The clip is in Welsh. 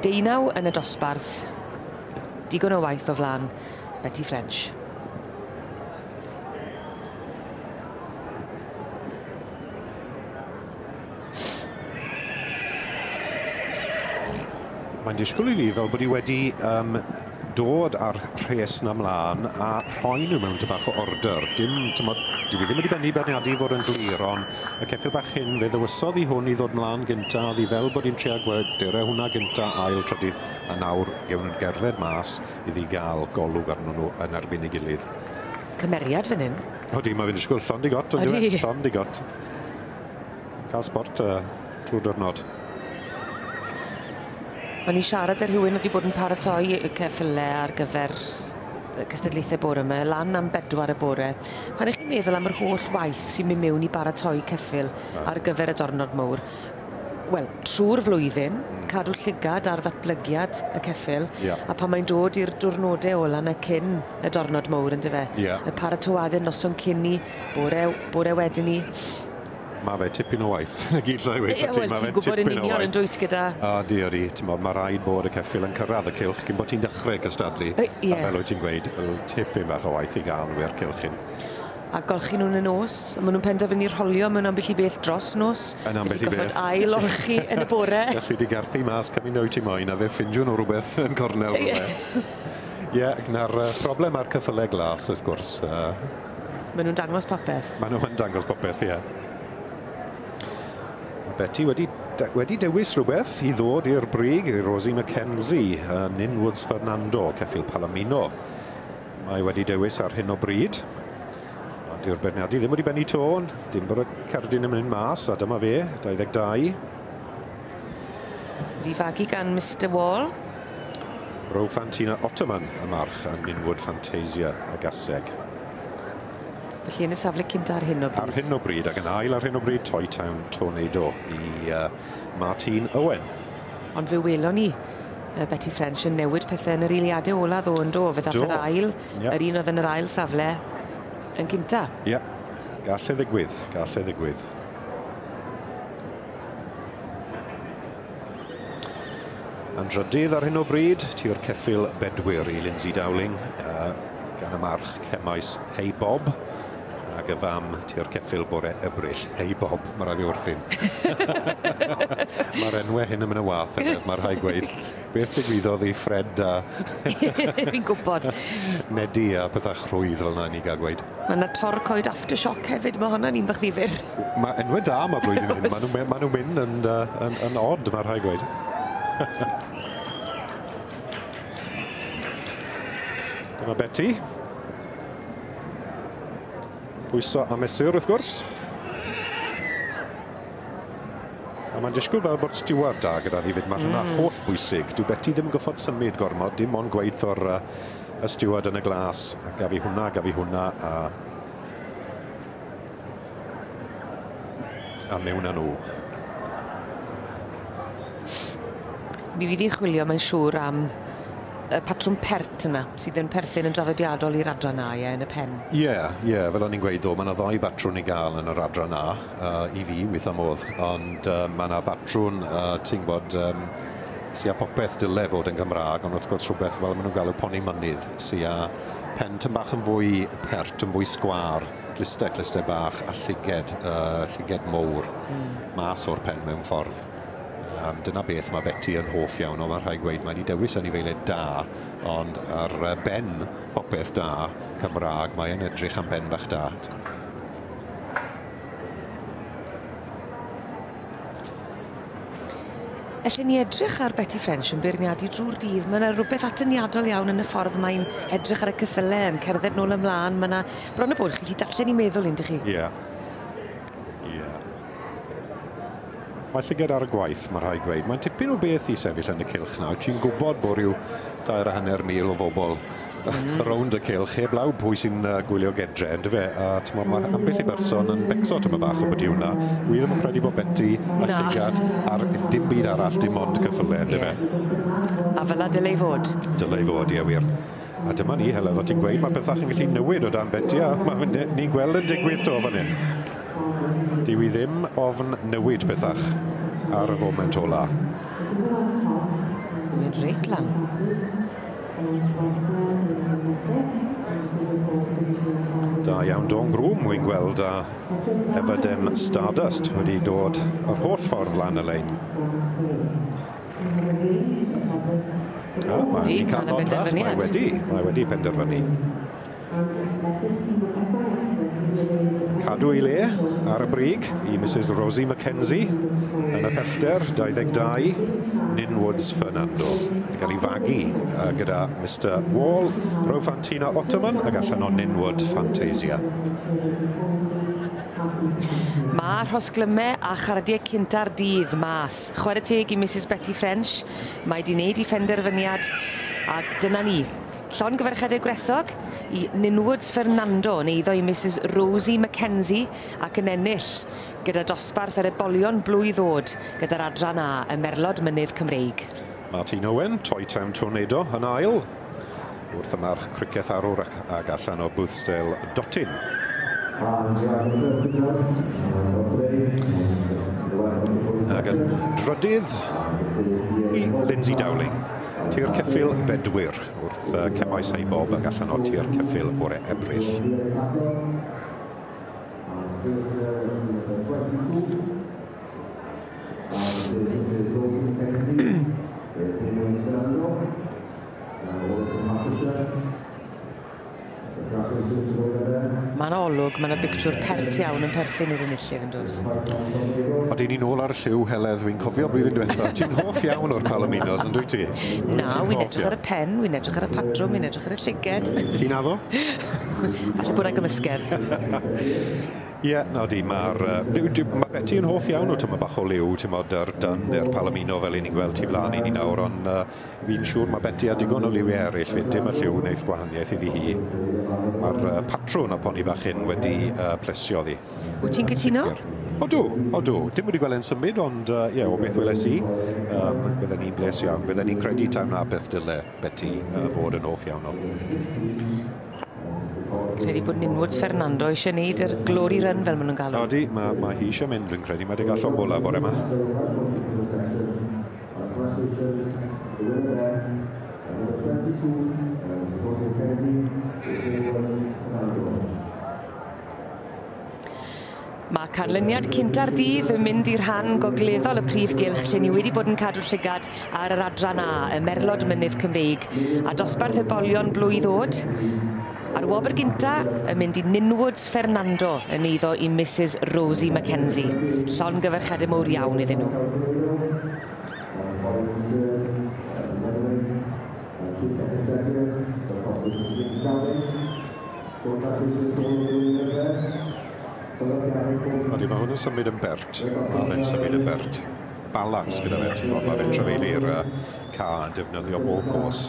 19 yn y dosbarth. Digon o waith o flaen Betty French. Mae'n disgwyl i fi fel bod hi wedi dod â'r rhes 'na mlaen a rhoi nhw mewn tŷ bach o order. Dim, tymod, dyw hi ddim wedi bennu beirniadu i fod yn glir, ond y ceffyl bach hyn, fe ddewisodd hi hwn i ddod mlaen gynta, oedd hi fel bod hi'n trio gweud, dere hwnna gynta, ail, trydydd, a nawr gewn nhw'n gerdded mas iddi gael golwg arnyn nhw yn erbyn ei gilydd. Cymeriad fan hyn. Odi, mae fe'n disgwyl llond i got, on'd yw e? Llond i got. Cael sport trwy'r diwrnod. O'n i siarad â rhywun wedi bod yn paratoi y ceffyle ar gyfer y cystadlaethau bore yma, lan am 4 y bore. Pan ych chi'n meddwl am yr holl waith sy'n mynd mewn i baratoi ceffyl ar gyfer y diwrnod mowr, wel, trwy'r flwyddyn, cadw llygad ar ddatblygiad y ceffyl, a pan mae'n dod i'r diwrnodau ola 'na cyn y diwrnod mowr, yndyfe? Y paratoadau noson cyn ni, bore wedyn ni. Mae fe tipyn o waith. 'Na gyd llai weud Ie, wel, ti'n gwybod yn union yn dwyt gyda... Odi, odi. Ti'n mae rhaid bod y ceffyl yn cyrraedd y cylch cyn bod ti'n dechrau cystadlu. Ie. A fel wyt ti'n gweud, tipyn bach o waith i gael nhw i'r cylch hyn. A golchi nhw'n y nos, a maen nhw'n penderfynu rholio mewn ambell i beth dros nos. Yn ambell i beth. Felly gorfod ail olchi yn y bore. Gallu di garthu mas cymaint wyt ti moyn, a fe ffindio nhw rhywbeth yn cornel rhywle. Ie, na'r problem ar ceffylau glas, wrth gwrs. Maen nhw'n dangos popeth. Maen nhw'n dangos popeth, ie. Betty wedi dewis rhywbeth i ddod i'r brig i Rosie McKenzie, Ninwoods Fernando, ceffyl Palomino. Mae wedi dewis ar hyn o bryd. Ond dyw'r beirniadu ddim wedi bennu tôn. Dim bod y cerdyn yn mynd mas, a dyma fe, 22. Wedi fagu gan Mr Wall. Rofantina Ottoman, y march, a Ninwood Fantasia, y gaseg. Felly yn y safle cynta ar hyn o bryd. Ar hyn o bryd, ac yn ail ar hyn o bryd, Toy Town Tornado i Martin Owen. Ond fe welon ni Betty French yn newid pethau yn yr eiliadau ola ddo yn do. Fe ddath yr ail, yr un oedd yn yr ail safle yn gynta. Ie, gall e ddigwydd, gall e ddigwydd. Yn drydydd ar hyn o bryd, tu'r ceffyl Bedwyr i Lindsay Dowling, gan y march Cemaes Hey Bob. Ac y fam tu'r ceffyl bore Ebrill. Hey Bob, mae rhaid fi wrthyn. Mae'r enwau hyn yn mynd yn wath, hefyd, mae rhaid gweud. Beth digwyddodd i Fred a... Fi'n gwybod. Nedi a pethau chrwydd fel yna ni gael gweud. Mae yna torcoed aftershock hefyd, mae hwnna'n un bach ddifyr. Mae enwau da yma blwyddyn hyn, maen nhw'n mynd yn odd, mae rhaid gweud. Dyma Betty. Pwyso a mesur, wrth gwrs. A mae'n disgwyl fel bod stiward da gyda fi fyd. Mae hwnna holl bwysig. Dyw Betty ddim yn gorfod symud gormod, dim ond gweud o'r y stiward yn y glas. A gaf i hwnna, gaf i hwnna, a mewn â nhw. Mi fydd hi'n chwilio, mae'n siŵr, am y patrwm pert yna, sydd yn perthyn yn draddodiadol i'r adran A, ie, yn y pen. Ie, ie, fel o'n i'n gweud ddo, mae yna ddau batrwn i gael yn yr adran A, i fi, weithio modd, ond mae yna batrwn, ti'n gwybod, sy â popeth dyle fod yn Gymraeg, ond wrth gwrs rhywbeth fel maen nhw'n galw poni mynydd, sy â pen tyn bach yn fwy pert, yn fwy sgwâr, glistau bach a llyged, llyged mowr, mas o'r pen mewn ffordd. Dyna beth mae Betty yn hoff iawn o, mae rhaid gweud, mae wedi dewis anifeiliaid da, ond ar ben popeth da Cymraeg, mae'n edrych am ben bach da. Allen ni edrych ar Betty French yn beirniadu drwy'r dydd. Mae yna rhywbeth atyniadol iawn yn y ffordd mae'n edrych ar y ceffylau, yn cerdded nôl ymlaen. Mae yna bron y bod chi gallu darllen i meddwl, yndych chi? Ie. Ie. Mae llygad ar y gwaith, mae rhaid gweud. Mae'n tipyn o beth i sefyll yn y cylch nawr. Ti'n gwybod bod rhyw 2,500 o bobl rownd y cylch, heblaw pwy sy'n gwylio gedre, yndyfe? A t'mod, mae ambell i berson yn becso tyma bach o beth yw hwnna. Wi ddim yn credu bod Betty a llygad ar dim byd arall, dim ond ceffylau, yndyfe? A fel 'na dyle i fod. Dyle i fod, ie wir. A dyma ni, Heledd, o ti'n gweud, mae pethau yn gallu newid o dan Betty, a mae ni'n gweld yn digwydd to fan hyn. Dyw i ddim ofn newid pethach ar y foment ola. Mae'n reit lan. Da iawn Dawn Groom, wy'n gweld a Everdem Stardust wedi dod yr holl ffordd lan y lein. Mae Di, mae 'na benderfyniad. Mae wedi penderfynu. Cadw ei le ar y brig i Mrs Rosie Mackenzie yn y pellter, 22, Ninwoods Fernando. Yn cael ei fagu gyda Mr Wall, Rofantina Ottoman ac allan o Ninwood Fantasia. Mae rhosglymau a chardiau cynta'r dydd mas. Chwarae teg i Mrs Betty French. Mae di wneud ei phenderfyniad ac dyna ni. Llongyfarchiadau gwresog i Ninwoods Fernando yn eiddo i Mrs Rosie Mackenzie ac yn ennill gyda dosbarth yr ebolion blwydd oed gyda'r adran A, y Merlod Mynydd Cymreig. Martin Owen, Toy Town Tornado yn ail, wrth y march Cricieth Arwr ac allan o Boothsdale Dotyn. Ac yn drydydd i Lindsay Dowling. Tir Ceffyl Bedwyr wrth Cemaes Heibob ac allan o Tir Ceffyl bore Ebrill. Mae'n olwg, mae'n bictiwr pert iawn yn perthyn i'r enillydd yn does. Oedden ni'n ôl ar y lliw, Heledd, fi'n cofio blwyddyn diwethaf. Ti'n hoff iawn o'r Palominos, yn dwyt ti? Na, wy'n edrych ar y pen, wy'n edrych ar y patrwm, wy'n edrych ar y llyged. Ti'n addo? Falle bod 'na gymysgedd. Ie, na di, mae Betty yn hoff iawn o tyma bach o liw, ti'n modd, yr dyn neu'r Palomino fel i ni'n gweld tu flaen i ni nawr, ond fi'n siŵr mae Betty a digon o liwiau eraill fyd, dim y lliw wneud gwahaniaeth iddi hi. Mae'r patrwn o poni bach hyn wedi plesio ddi. Wyt ti'n cytuno? Odw, odw. Dim wedi gweld e'n symud, ond ie, o beth weles i, bydden ni'n bles iawn. Bydden ni'n credu taw na beth dyle Betty fod yn hoff iawn o. Credu bod Ninwoods Fernando eisiau gwneud yr glory run fel maen nhw'n galw. Odi, mae hi eisiau mynd, dwi'n credu. Mae wedi gael llond bola bore yma. Mae canlyniad cynta'r dydd yn mynd i'r rhan gogleddol y prif gylch lle ni wedi bod yn cadw llygad ar yr adran A, y Merlod Mynydd Cymreig, a dosbarth ebolion blwydd oed. A'r wobr gynta yn mynd i Ninwoods Fernando yn eiddo i Mrs Rosie Mackenzie. Llongyfarchiadau mowr iawn iddyn nhw. Odi, mae hwn yn symud yn bert. Mae fe'n symud yn bert. Balans gyda fe, ti'n gwybod, mae fe'n trafeilu'r ca yn defnyddio bob cos.